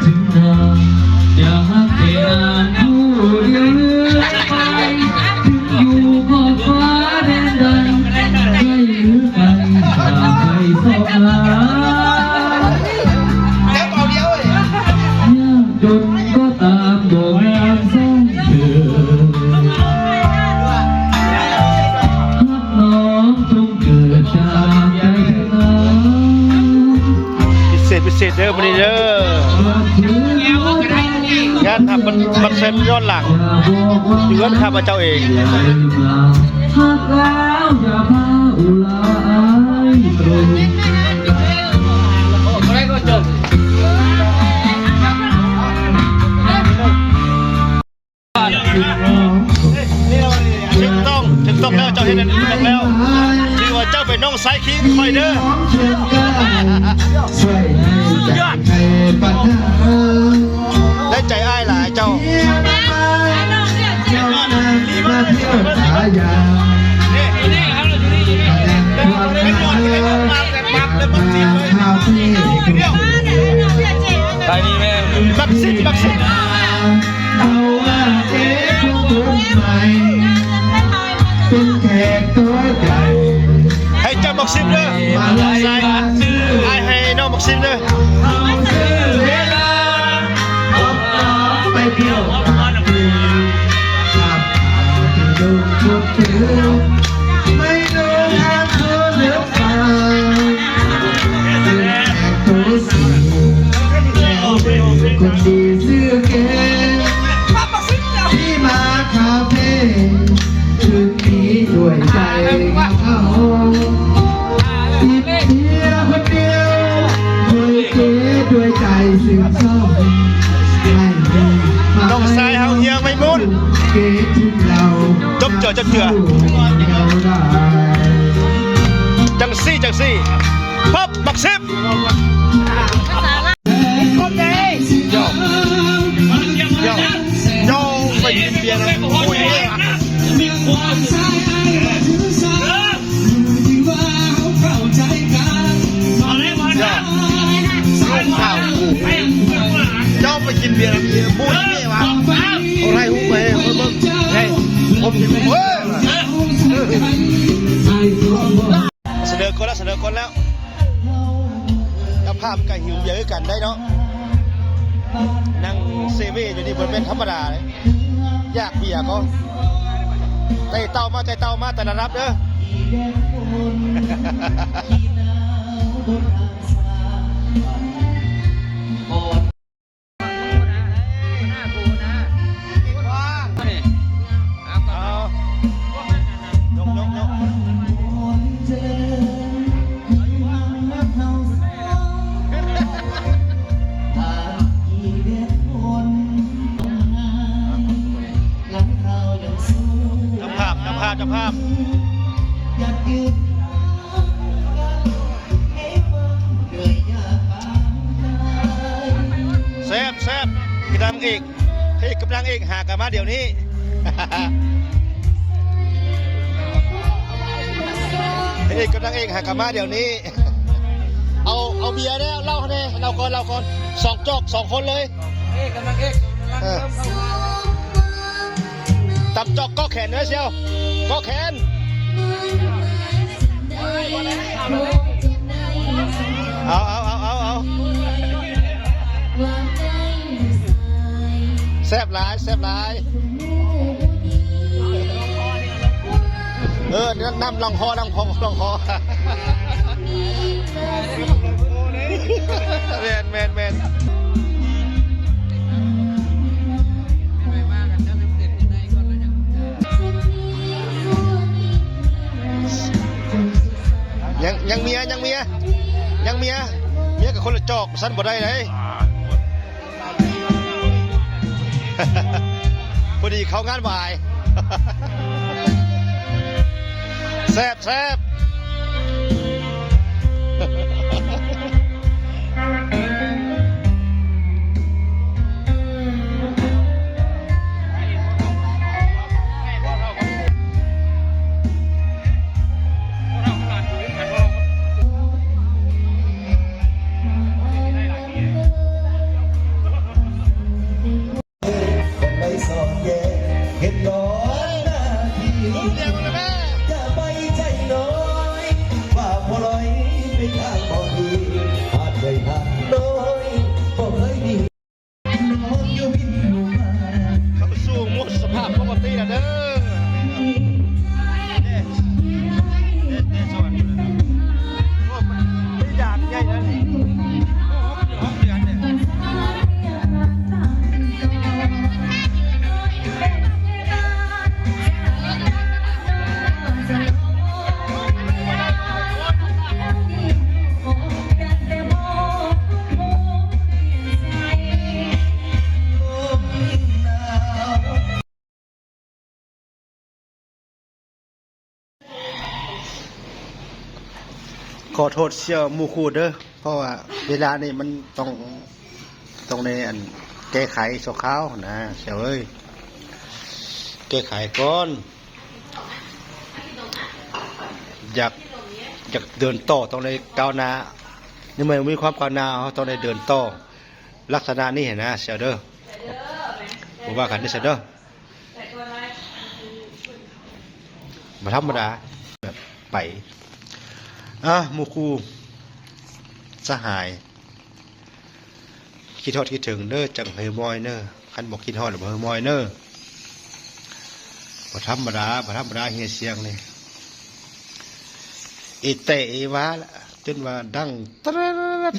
ເຖິງນານ ຢ່າຮັກແຕ່ນານຜູ້ດຽວເລື່ອຍໄປ ເຖິງຢູ່ຂອບຟ້າແດນໃດ ໃກ້ຫຼືໄກ ຢ່າໄປຊອກຫາ ຍາກຈົນກໍຕາມ ບໍ່ງາມສ່ອງເທີ ຮັກນ້ອງຈົ່ງເກີດຈາກໃຈເທີນາ. ພິເສດ ພິເສດເດີມື້ນີ້ເດີ ງານຮັບບັດ ບັດເຊັນຍ້ອນຫຼັງ ຢູ່ເຮືອນຂ້າພະເຈົ້າເອງ. ຖືກຕ້ອງ ຖືກຕ້ອງແລ້ວ ເຈົ້າເຮັດນັ້ນຖືກຕ້ອງແລ້ວ ຖືວ່າເຈົ້າເປັນນ້ອງຊາຍຄີງຂ້ອຍເດີ. ໄດ້ໃຈອ້າຍຫຼາຍເຈົ້າ. ໄປນີ້ແມ່ ບັກຊິດ ບັກຊິດ. ເອົາວ່າເອຄົນໃໝ່ ເປັນແຂກໂຕໃຫຍ່ ໃຫ້ເຈົ້າບັກຊິດເດີ ມາໄລ່ບ້ານຊື່ ອ້າຍໃຫ້ນ້ອງບັກຊິດເດີ. ເຮົາຊື້ເວລາ ອອກນອກໄປທ່ຽວປາກເຊ ຂັບເອົາທີ່ລົມກົດຖື ໄປເດີນທາງໂທລະໄຟ ເປັນແຂກໂຕສູງ ແລ້ວເປັນຄົນດີຊື່ເກ ທີ່ມາຄາເຟ ຄືມີດ້ວຍໃຈເຮົາ ຕິດເພຍຄົນດຽວ ດ້ວຍເກ ດ້ວຍໃຈຊຶມເສົ້າ ໃຫ້ມີ ນ້ອງຊາຍເຮົາເຮຍໄວບຸນ ເກ ເຮົາ ຈົບເຈື່ອ ຈົບເຈື່ອ ຈັ່ງຊີ້ ຈັ່ງຊີ້ ພັບ ບັກຊິບ. ເຈົ້າ ເຈົ້າ ເຈົ້າໄປກິນເບຍນຳຜູ້ນີ້ຫວາ? ເຈົ້າ ລູກສາວກູ ເຈົ້າໄປກິນເບຍນຳຜູ້ນີ້ຫວາ? ເອົາຖ່າຍຮູບໄປໃຫ້ຂ້ອຍເບິ່ງ ໃຫ້ຜົມຊິເບິ່ງ ເອີ. ສະເໜີກ່ອນແລ້ວ ສະເໜີກ່ອນແລ້ວ. ເຈົ້າພາບກໍຫິວເບຍຄືກັນໄດ໋ເນາະ ນັ່ງເຊເວຢູ່ນີ້ບໍ່ແມ່ນທຳມະດາເດ້ ຢາກເບຍກໍ ໄຕ່ເຕົ້າມາ ໄຕ່ເຕົ້າມາ ແຕ່ລະລະດັບເດີ. ເຈົ້າພາບ ເຈົ້າພາບ ເຈົ້າພາບ. ແຊບ ແຊບ ຄືນາງເອກ ພະເອກກັບນາງເອກຫາກັນມາດຽວນີ້ ພະເອກກັບນາງເອກຫາກັນມາດຽວນີ້. ເອົາ ເອົາເບຍແດ່ ເຫຼົ້າແດ່ ເຫຼົ້າກ່ອນ ເຫຼົ້າກ່ອນ ສອງຈອກ ສອງຄົນເລີຍ. ເອກກັບນາງເອກ ເອີ ຕຳຈອກ ເກາະແຂນເດີສ່ຽວ ເກາະແຂນ. ເອົາ ເອົາ ເອົາ ເອົາ ເອົາ ແຊບຫຼາຍ ແຊບຫຼາຍ. ເອີ ນ້ຳ ນ້ຳລອງຄໍ ລອງຄໍ ລອງຄໍ. ແມ່ນ ແມ່ນ ແມ່ນ. ຍັງ ຍັງເມຍ ຍັງເມຍ ຍັງເມຍ ເມຍກັບຄົນລະຈອກ ຊັ້ນບໍ່ໄດ້ເດ້. ພໍດີເຂົ້າງານບໍ່ອາຍ. ແຊບ ແຊບ. ເ ຂໍໂທດສ່ຽວໝູ່ຄູ່ເດີ ເພາະວ່າເວລານີ້ມັນຕ້ອງ ຕ້ອງໄດ້ອັນ ແກ້ໄຂຊົ່ວຄາວນະສ່ຽວເອີຍ ແກ້ໄຂກ່ອນ ຢາກ ຢາກເດີນຕໍ່ ຕ້ອງໄດ້ກ້າວໜ້າ ໃນເມື່ອມີຄວາມກ້າວໜ້າ ເຮົາຕ້ອງໄດ້ເດີນຕໍ່ ລັກສະນະນີ້ຫັ້ນນະສ່ຽວເດີ ບໍ່ວ່າກັນເດີສ່ຽວເດີ. ບໍ່ທຳມະດາ ແບບໄປ ອາ ໝູ່ຄູ່ສະຫາຍ ຄິດຮອດຄິດເຖິງເດີ ຈັ່ງເຮີມອຍເດີ ຄັນບໍ່ຄິດຮອດລະບໍ່ເຮີມອຍເດີ ບໍ່ທຳມະດາ ບໍ່ທຳມະດາ ເຮຍສຽງນີ້ ເອແຕເອວາລະ ຈົນວ່າດັງຕະຣະຣະຣະ